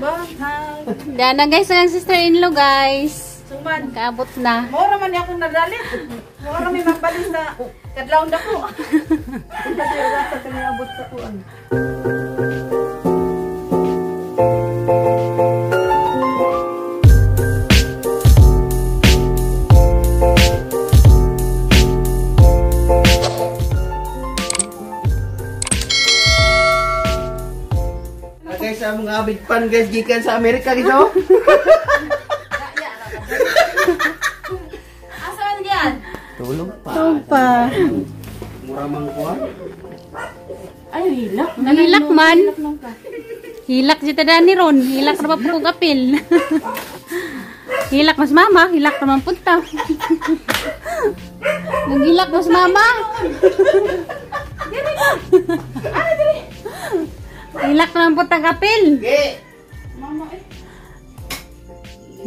ba? Dana guys, ang sister-in-law guys. Suman. Kaabot na. Mora man niya akong nadalit. Mora may magbalis na kadlawon dako. Abot sa kuan. Guys, sa mga big fan guys gikan sa Amerika dito. Asa man yan? Tulog pa. Tulog pa. Mura mang kuha. Ay, hilak. Hilak man. Hilak si tada ni ron. Hilak ra pa po kong apil. Hilak mas mama, hilak ra man punta. Naghilak mas mama. Hilak ra man punta apil. Ge.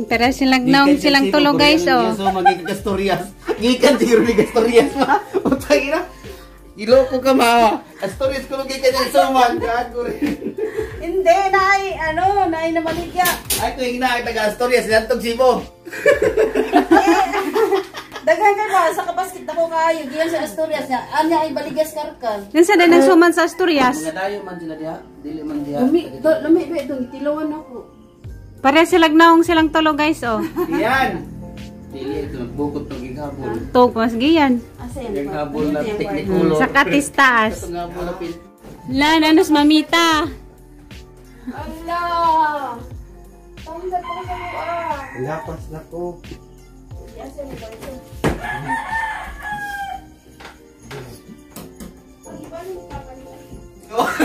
Pero silang naong silang tulo guys oh. So magiging Astorias. Gikan siguro ni Astorias ma. Utang ina. Iloko ka ma. Astorias ko gikan yung suman. Gago rin. Hindi, naay, ano, naay na maligya. Ay ko ina taga Astorias nantog Cebu. Daghan kay ba sa kabaskit ako kaayo giyan sa Asturias niya. Anya ay baligas karkal. Yan sa ng suman sa Asturias. Mga dayo man sila diha, dili man diha. Lami, lami ba itong tilawan ako. Pare silang naong silang tulo guys oh. Yan. Dili ito nagbukod tong gighabol. Tug mas giyan. Asa yan? Gighabol na technicolor. Sa katistaas. Katong habol na pil. Lan, anos mamita. Ala. Tanggal pa ko sa mua. Lapas na ko.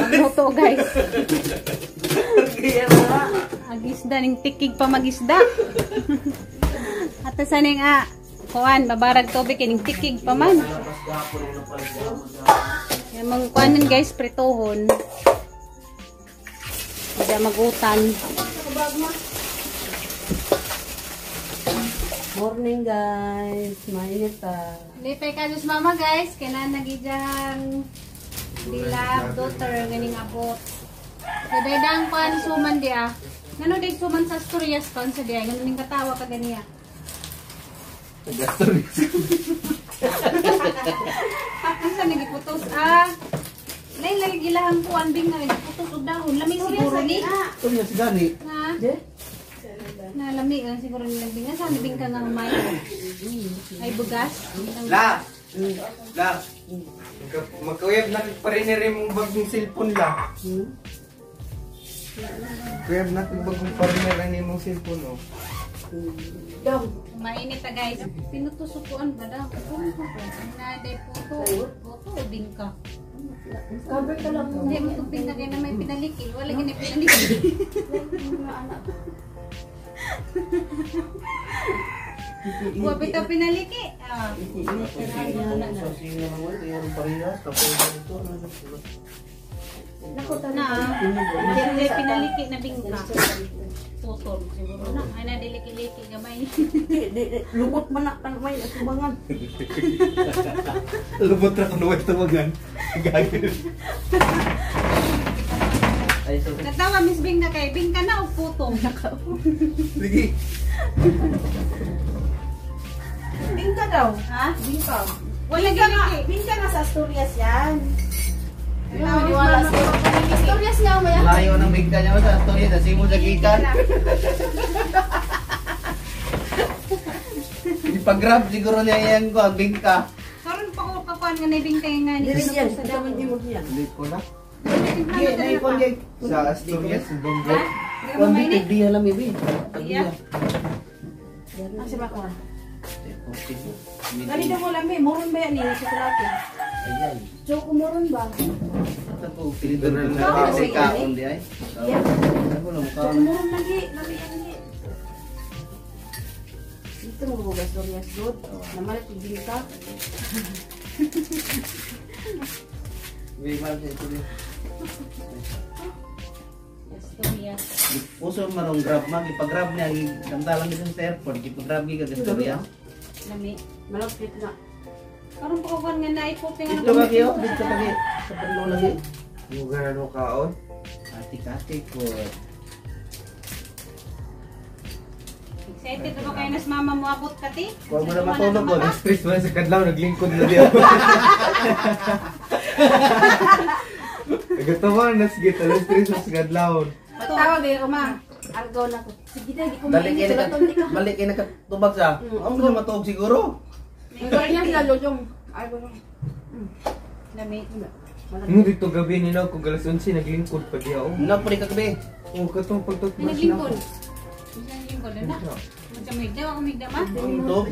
Luto guys. Agisda ning tikig pa magisda. Ato sa ning kuan mabarag tubig kining tikig pa man. Yan mong kuanan guys prituhon. Hindi magutan. Morning guys, mainit ah. Lipay ka Diyos mama guys, kailan nagijang dilab daughter ganing abot. Kadaydang kuan suman di ah. Ngano dig suman sa Asturias kon sa diay ngano ning katawa ka ganiya. Taga Astorias. Asa nagiputos ah. Lay lagi gilahang kuan bing nga nagiputos og dahon lami siguro ni. Astorias gani. Ha? Na lami siguro ni bing. Asa ni bing ka nga humay? Ay bugas. La! La! Magkuyab na parinere mong bagong cellphone la. Kuyab na bagong parinere ni mong cellphone oh. Mainit ta guys. Pinutusukuan ba daw? Na day puto. Puto o bingka. Cover ka lang. Hindi mo itong bingka kaya na may pinaliki. Wala gina pinaliki. Wa bitaw pinaliki. Ah. Na. Hindi pinaliki na bingka. Putol siguro na. Ay na diliki-liki gamay. Lumot man na may atubangan. Lubot na kuno tumagan. Gagawin. Natawa Miss Bingka kay bingka na o putong. Sige. Bingka daw. Ha? Bingka. Wala giliki. Bingka nga sa Asturias yan. Wala sa Asturias nga may Layo ng bigta niya sa Astorias, sa Simo sa gikan. Ipag-grab siguro niya yan ko, ang bingka. Karon pa ko kakuan nga na bingka nga ni. Dili yan, sa man di mo yan. Hindi ko na. Hindi, naikon niya. Sa Asturias, bonggo. Kuan bi tagdiya lang ibi. Yeah. Asa ba ko? Dali daw mo lami, moron ba yan ni chocolate? Ayan. Choco moron ba? Ito pinidor na si kaon di ay. Ako lang Choco kaon. moron lagi, lami yan ni. Dito mo bugas Asturias good. Namalit yung bingka. Bi mal sa ito. Asturias. Uso marong grab ma ipag-grab niya damdalan dito sa airport, ipag-grab gi kag Asturias. Lami. Malapit na. Karon pa ko kuan nga naipoping nga Dito ba kayo? Dito ba kayo? Sa panlo lagi. Muga na no kaon. Ati-ati ko. Excited ba kayo nas mama mo abot ka ti? Huwag mo na matulog ko. Alas 3 man sa kadlaw, naglingkod na diya. Nagatawa na sige, 3:00 sa kadlaw. Pagtawag eh, ma. Argaw na ko. Sige na, di ko Dali kayo mainit. naka, balik kayo nakatubag sa. Ako mo matuog siguro. Ang niya sila lojong. Argaw na. Lami. Mo dito gabi nila ko 11:00 naglingkod pa diya. Oh, Napuri ka gabi. oh katong pagtutbrush na. Naglingkod. Naglingkod na. Magkamigda, ako migda ma. Ang tug.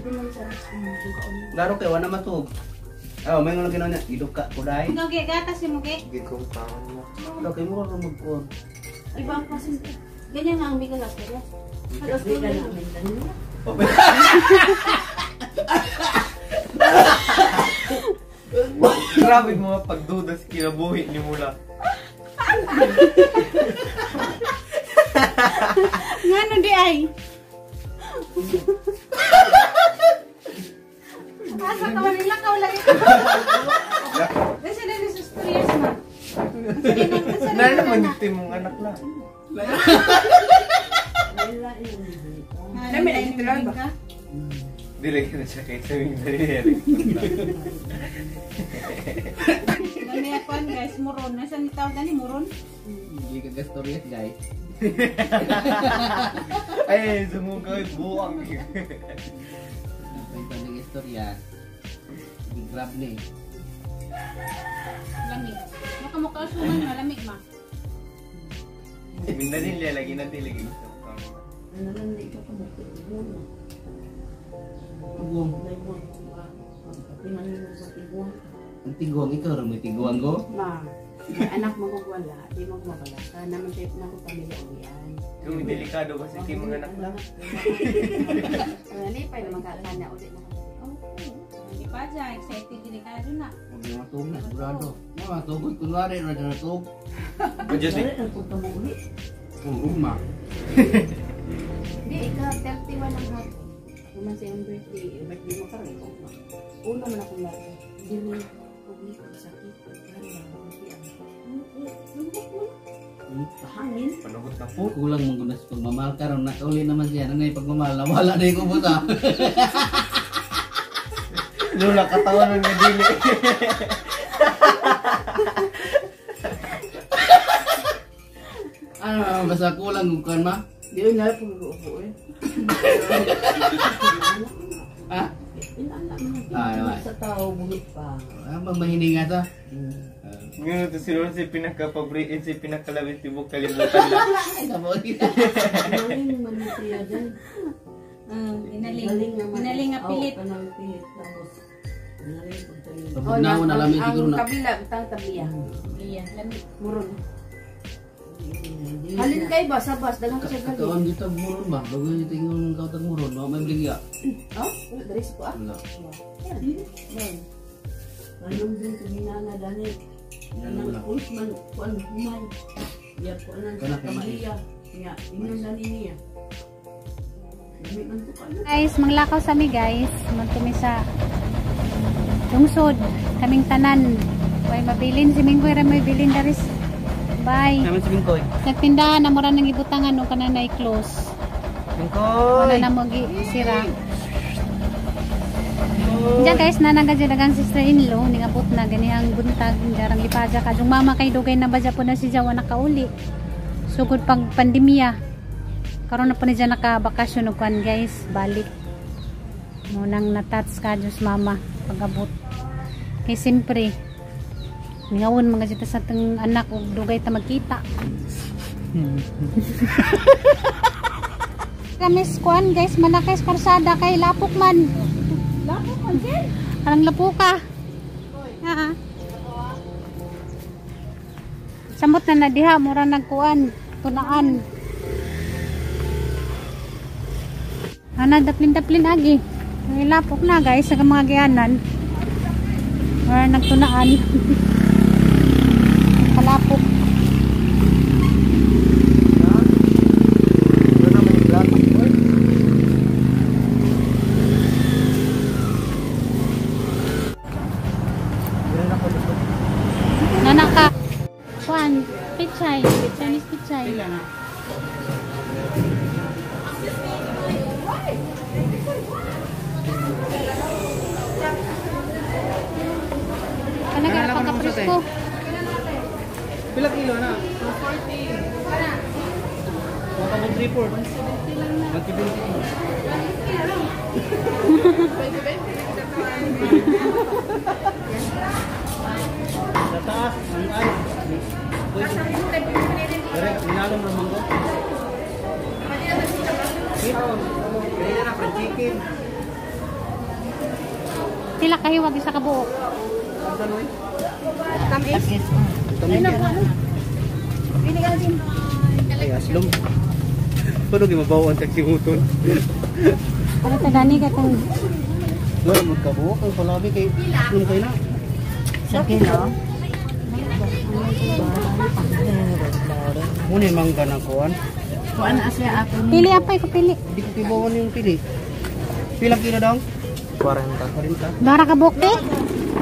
Laro kayo, wala matuog. Ah, may nga ginawa niya. Iduka ko dai. Ikaw ge gatas si mo ge. Sige ko taon mo. Wala kayo mo ro magkuon. Iba ang kasi. Ganyan nga ang bigas Asturias. Di ka namin tanong. Grabe mga pagduda sa kinabuhi ni mula. Ngano di ay? Asa ka man lakaw lagi. Dasa na ni sa Asturias ma. Na naman dito mong anak lang. Lami na ito ba? Dili ka na siya kay sa ming dali. Lami akuan guys, muron. Nasa ni tawag gani muron? Hindi ka gastorias, guys. Ay, sumugaw buwang. May banding istorya. Grab ni. Lami. Maka mukha suman malamig ma. Mindanila lagi nanti lagi. Ano lang di ka kumukul. Tiguang. Ang tiguang ikaw ra may tiguang ko. Ma, may anak mo kung wala, di mo mawala ka. Naman tayo na ko pamilya uyan. Kung delikado kasi kay mga anak lang. Nalipay naman ka na ulit na. Hindi pa dyan, excited din ka dun na. Huwag na matug na, sigurado. Ma, matugod kunwari ra na natug. Budget eh. Wala nang punta mo ulit. Oo, ma. Di, ikaw 31 ang hapon. Naman sa iyong birthday, yung birthday mo karon ikaw ma. Una man akong larga. Dili, uwi ko sakit. Pahangin. Panugot na po. Kulang mong gunas pagmamahal karon nakauli naman siya nanay pagmamahal nawala na yung kubot ah. Lula katawan nga dili. Ano basta kulang kung kan ma? Di na pag-uupo eh. Ha? Inala mo. Ay, ay. Sa tao buhit pa. Ah, mahininga ta. Ngayon to si Lula si pinaka-paborito si pinakalabit tibok kalimutan lang. Ay, paborito. Galing man ni siya dyan. Ginaling. Galing naman. Ginaling nga pilit. Oo, kanang pilit. Tapos, ginaling pag tayo. Pabugnaw na lami siguro na. Ang kabila, butang tabiya. Iya, lami. Muron. Halin kay ba sa bus, daghang siya gali. Katawan dito muron ba? Bago yung tingon kautag muron, wa may bligya. Oh, diri ko ah. Wala. Yan. Anong din sa ginana dani. Yan wala. Kanang Usman, kuan humay. Ya kuan sa Kana kay mais. pamilya. Ya, ingon dani niya. Dami man to kayo. Guys, manglakaw sa mi guys. Magkumi sa lungsod. Kaming tanan. Way mabilin si Minggoy ra may bilin daris. Bye. Naman si Bingkoy. Nagtindahan na mura nang ibutangan no kana na i-close. Bingkoy! Wala na mo gi sira. Diyan guys, nanaga dyan dagang sister-in-law, ningabot na ganihang buntag, jarang lipaja ka. Yung mama kay dugay na badya po na si Jawa nakauli. Sugod pag pandemya. Karon na po ni dyan nakabakasyon og kuan guys, balik. Munang natats ka Diyos mama pagabot. Kay siyempre, ningawon mga dito sa atong anak og dugay ta magkita. Kami kuan guys, manakay sa karsada kay lapok man. Lapok man din. Parang lapuka. Ha. Samot na na diha mura nagkuan, tunaan. Ana daplin-daplin agi. May lapok na guys sa mga gianan. Mura nagtunaan. Kalapok. Nana ka. Kuan, pichay, Chinese pichay. kilo na? 240. Kana. 1.34. 170. Sa taas, ang ay. Direct, minalom ng manggo. Kaya na, fried chicken. Sila kahiwag isa ka buok. Tamis. Ay, aslom. Paano gimabaw ang tagsimuton? Ano ta gani ka tong Wala magkabuok ang palabi kay aslom kay na. Sa kilo? Muna yung mangga na kuan. Kuan na siya ato. Pili apay ko pili. Hindi ko kibawan yung pili. Pilang kilo daw? 40. 40. Dara ka buok te.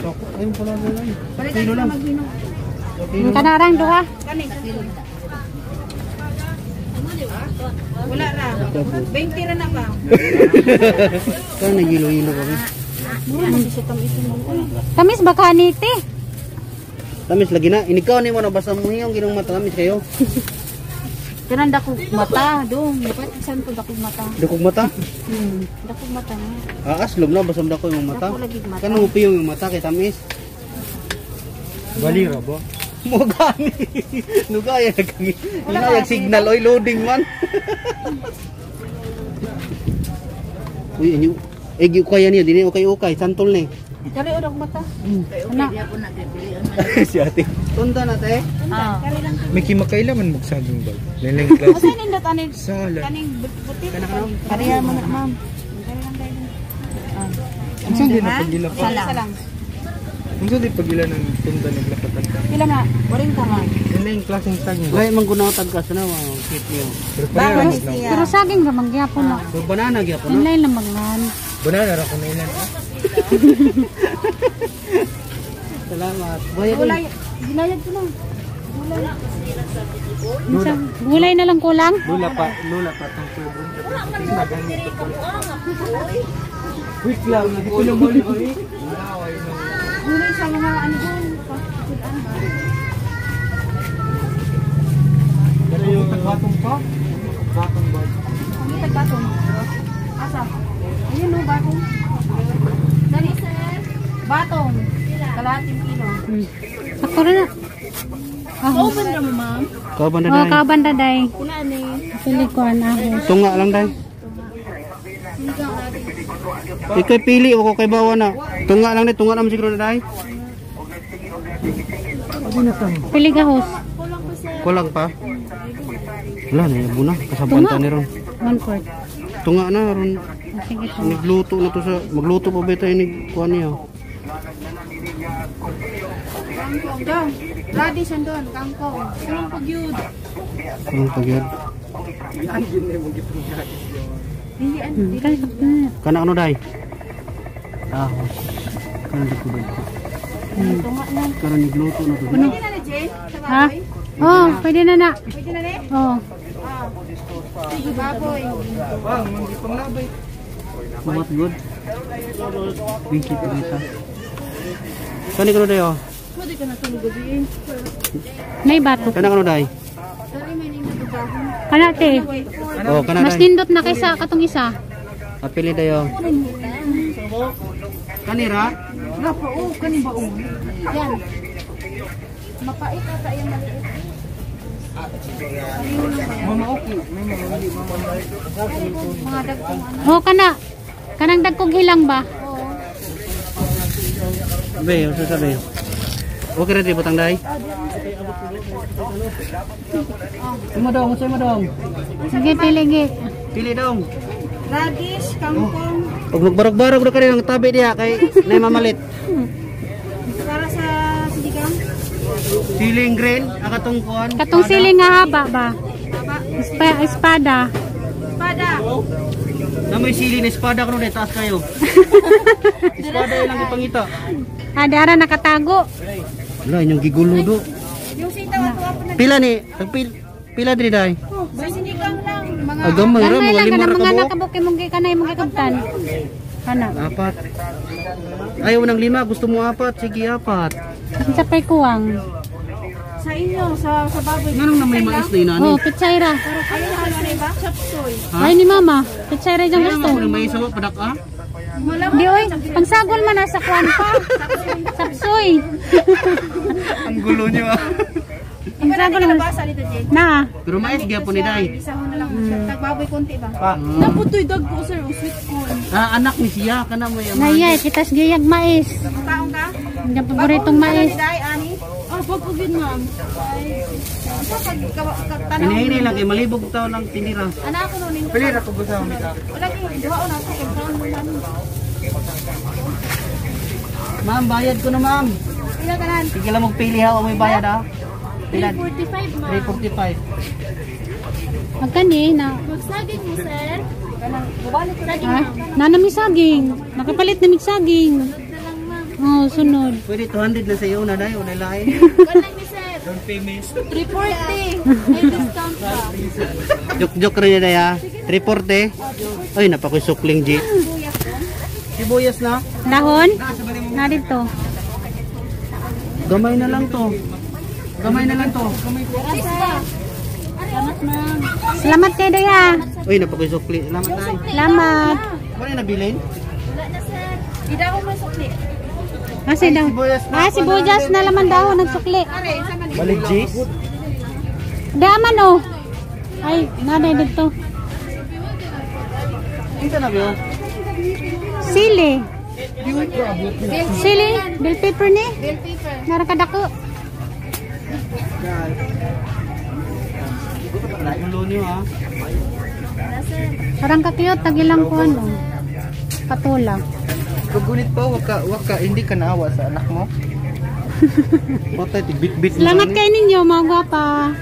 Soko. Ayun pala na lang. Kilo lang. Kilo lang. Kanarang duha. Wala ra. 20 ra na ba? Kaya nagilo-hilo kami. Tamis ba ka ni te? Tamis lagi na. Inikaw ni mo na basta mo yung ginong mata. Tamis kayo. Kanang dakog mata dong. Dapat saan ko dakog mata? Dakog mata? Dakog mata na. Ah, aslom na. Basta dako yung mata. Dako lagi mata. Kanang upi yung mata kay tamis. Balira ba? Mo gani. Nugaya na kami. Wala signal oy loading man. Uy, inyo. Eh, kaya niyo dinhi ukay-ukay santol ni. Kari og mata. Ano? Si ate. Tunda na te. Ah. May kimakaila man magsaging bag. Leleng klase. Usa nindot ani Sala. kaning buti. Kariya mo na ma'am. Unsa din na pagila pa? Isa lang. Unsa di pagila ng tunda naglakatan ka? Pila na? 40 man. Leleng klaseng saging bag. Lahi man gunaw tagkas na wow, cute niyo. Pero pareha ra na. Pero saging ra man gyapon no. So banana gyapon na. Inlay lang mangan. Banana ra ko na ilan. Salamat. Bayad. Gulay, ginayad ko lang. Unsa gulay na lang kulang? Lula pa, lula pa tong pueblo. Wait lang, hindi ko lang mali. Gulay sa mga ano doon. Pero yung tagbatong pa? Batong ba? Ang tagbatong. Asa? Ayun no, batong. Dali. Batong. Kalahating kilo. Sakto ra na. Open ra mo, ma'am. Kauban na Oh, dai. kauban ra day. Pula ni. Pili ko an ahos. Tunga lang dai. Ikay pili o kay bawa na. Tunga lang dai, tunga lang siguro na dai. Pili gahos. Kulang pa. Wala na yabo na kasabuan ta ni ron. 1/4. Tunga na ron. Oh, sige to. Nigluto na to sa magluto pa ba tayo ni kuan niya. Kangkong daw. Radish andon, kangkong. Kulang pag yun. Kulang pa gyud. Kali sakto na. Kana ano dai? Ahos. Kana di ko ba? Karon nigluto na to. Pwede na ni Jane? Sa Ha? baboy? Oh, pwede na na. Pwede na ni? Oh. Baboy. Bang, mangi panglabay. What good? Wiki pa isa. Kani kano dai oh? Pwede ka na tulog gabi. Nay bato. Kana kano dai? Dari may ning nagubahon. Kana te. Oh, kana Mas dai. nindot na kaysa katong isa. Apili dai oh. Kanira? Napa, oh, kani ba oh? Yan. Mapait ata yung maliit. Mama okay, may mga hindi mama. Mga dagkong ano. Oh, kana. Kanang dagkong hilang ba? Be, unsa sabi? Okay ra di butang dai? Mo dong, unsa mo dong? Sige, pili gi. Pili dong. Radish, kangkong. Pag magbarog-barog ra kani ang tabi diha kay nay mamalit. Para sa sinigang. Siling green, akatong kuan. Katong siling nga haba ba? Espada. Espada. Na may sili na espada karon dai taas kayo. Espada ilang ipangita. Ah, dara nakatago. Wala inyong gigulo do. Yung sitaw ato apo na. Pila ni? Pila diri dai? Sa sinigang lang. Mga Ah, gamay ra Gamay mga lang lima kana ra mga ka buok. nakabuki mong gikanay mong gikabtan. Kana. Apat. Ayaw ng lima, gusto mo apat, sige apat. Unsa pay kuwang? Sa inyo, sa baboy. Nganong na may mais na inani? Oh, pitsay ra. Ayun, ano ba? Chop suey. Ay ni mama, pitsay ra diyang gusto. Ano may sawa padak ah? Di oy, pangsagol man nasa kuan pa. Sapsoy. Ang gulo niyo ah. Pangsagol man. Na. Pero mais gyapon ni Day. Isahon na lang siya. Tagbaboy konti ba? Pa. Naputoy dag ko sir, sweet corn. Ah, anak ni siya kana may ama. Nayay, kitas giyag mais. Taong ka? Ang paboritong mais. Day, ani? Oh, bago gid ma'am. Hinahinay lang kay malibog taw lang tinira. Anak ko nun. Pili ra ko gusto mo ka. Wala kay duha na ako kay taon mo man. Ma'am, bayad ko na ma'am. Pila tanan? Sige lang magpili ha, may bayad ha. Pila? 345 ma'am. 345. Magkani na. Magsaging mo sir. Kanang mubalik ko Ha? Nana may saging. Nakapalit na may saging. Oh, sunod. Pwede 200 na sa iyo na day, unay lain. Kanang ni sir. Don't pay me. 340. May discount pa. Joke-joke rin niya day ha. 340. Ay, napakoy sukling G. Sibuyas na. Dahon? Na dito. Gamay na lang to. Gamay na lang to. Salamat kay Daya. Uy, napakoy sukli. Salamat tay. Salamat. Wala na bilin? Wala na sir. Di daw mo sukli. Ah, si daw. Sibuyas na. Ah, sibuyas na laman dahon ng sukli. Balik G. Daman oh. Ay, nanay dito. Kita na biyo. Sili. Sili, bell pepper ni. Bell pepper. Narakadako. Gulo niyo ha. Parang kakiyot, tagilang ko ano. Patula. Kagunit pa waka hindi ka naawa sa anak mo. Patay bit-bit. Salamat kay ninyo, mga gwapa.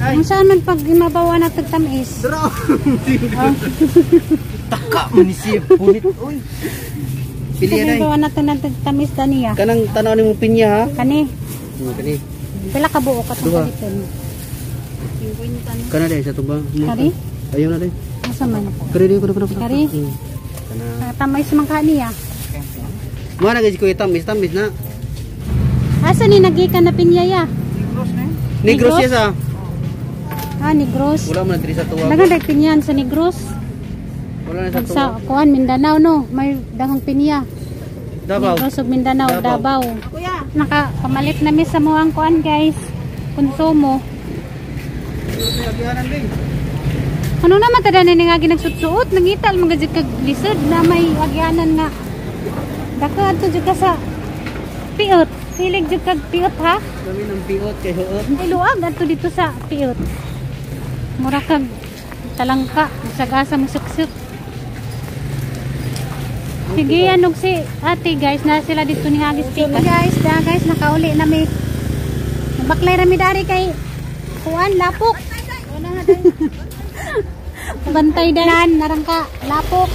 Kung saan man pag imabawa na tagtamis. Draw. Taka man ni siya punit oy. Pili Pag na. imabawa natin ng tagtamis daniya. Kanang tanaw nimo pinya ha. Kani, Kani. pila ka buo ka Duha. paliton. Kana day sa tubang. Kari? Ayaw na day. Asa man? Kari day kana kana. Kari? Kana. Tamay sa mga niya. Mo na guys ko tamis tamis na. Asa ni nagikan na pinyaya? Negros Negros? siya sa. Ah, Negros. Wala man diri sa tuwa. Daghang dag pinyan sa Negros. Wala na sa Ug sa tuwa. kuan Mindanao no, may daghang pinya. Davao. Negros ug Mindanao, Davao. Davao. Kuya, Naka pamalit na mi sa muang kuan guys. Konsumo. Ano naman tada ni nga ginagsuot-suot, nangital mga jud kag lisod na may agyanan nga. Dako adto jud ka sa piot. Hilig jud kag piot ha. Kami ng piot kay huot. Ay luag adto dito sa piot. Mura kag talangka, bisag asa mo suksok. Sige, anog si ate guys, na sila dito ni Hagis Pikas. Guys, da guys, nakauli na mi. Baklay ra mi dari kay kuan lapok. Bantay danan narangka lapok.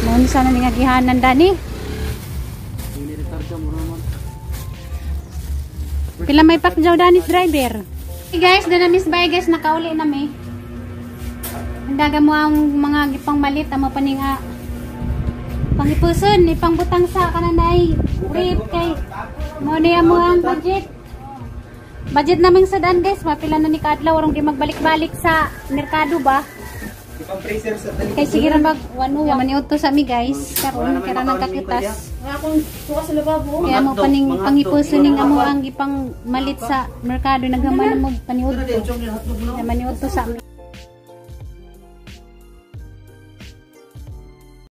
Noon sana ni ngagihanan dani. Pila may pakjaw danis driver. Hey guys, dana miss bye guys, nakauli na mi. Daga mo ang mga gipang malit amo pa ning pangipuson ipangbutang sa kananay rate kay mo niya mo ang budget. Budget naming sa daan guys, mapila na ni kaadlaw arong di magbalik-balik sa merkado ba. Ipang-freezer sa talikod. Kay sige ra mag 1 maniud to sa mi guys, karon kay ra nang kakitas. wala akong suka sa lababo. Kaya mo paning pangipuson ning amo ang gipang malit sa merkado naghaman mo paniud to. Kaya maniud to sa mi.